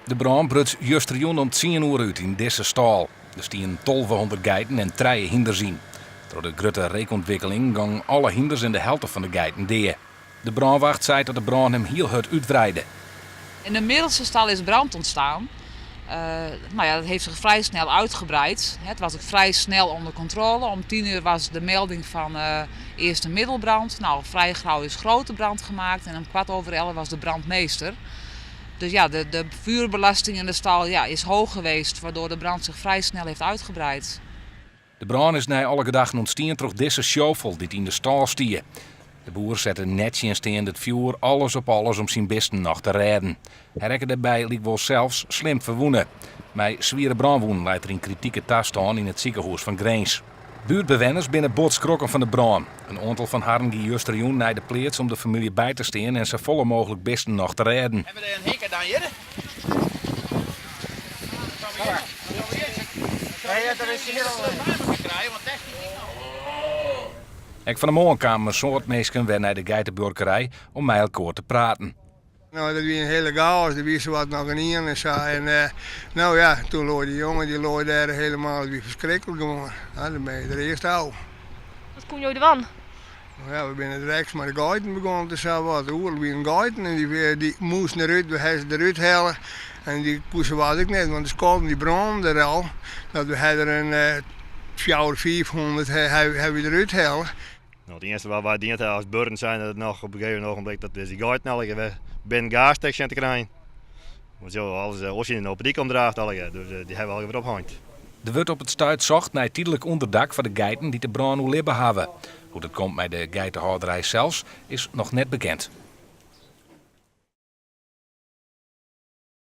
De brân bruts justerjûn om tsien oere út yn dizze stâl. Der stienen tolvehûndert geiten en trije hynders yn. Troch de grutte reekûntwikkeling gongen alle hynders en de helte fan de geiten dea. De brânwacht seit dat de brân him hiel hurd útwreide. In de middelste stal is brand ontstaan. Nou ja, dat heeft zich vrij snel uitgebreid. Het was ook vrij snel onder controle. Om 10 uur was de melding van eerste middelbrand. Nou, vrij gauw is grote brand gemaakt en om 11.15 was de brandmeester. Dus ja, de vuurbelasting in de stal ja, is hoog geweest, waardoor de brand zich vrij snel heeft uitgebreid. De brân is nei alle gedachten ûntstien troch dizze sjofel dy't yn de stâl stie. De boer sette nettsjinsteande it fjoer alles op alles om syn bisten noch te rêden. Hy rekke dêrby lykwols sels slim ferwûne. Mei swiere brânwûnen leit er yn kritike tastân yn it sikehûs fan Grins. Buertbewenners binne bot skrokken fan de brân. In oantal fan harren gie justerjûn nei de pleats om de famylje by te stean en safolle mooglik bisten noch te rêden. Hawwe we dêr in hikke dan hjir? Ek fan 'e moarn kamen in soad minsken wer nei de geitebuorkerij om mei elkoar te praten. No, dat wie in hiele chaos, der wie sowat noch gjin ien en sa. En no ja, toen lei die jonge, die lei dêr helemaal, it wie ferskriklik gewoan. No, dan bin je der earst ôf. Wat koene jo dwaan? No ja, we binne direkt mei de geiten begûn te sa wat. Oeral wienen geiten en dy, dy moasten derút, we ha se derút helle. En dy koe sowat ek net, want de skollen dy brânden der al. Dat we ha der in fjouwer, 500 ha we derút helle. No, it iennichste wat wy dien ha as buorren zijn dat noch op in gegeven ogenblik dat is dy geiten allegear wer binnen Gaastrik sjen te krijen. Want jo alles oars yn op 'e dyk omdraafd allegear, dus dy hawwe we allegear wer opheind. Der wurdt op it stuit socht nei tydlik ûnderdak foar de geiten dy't de brân oerlibbe hawwe. Hoe't it komt mei de geitehâlderij sels is noch net bekend.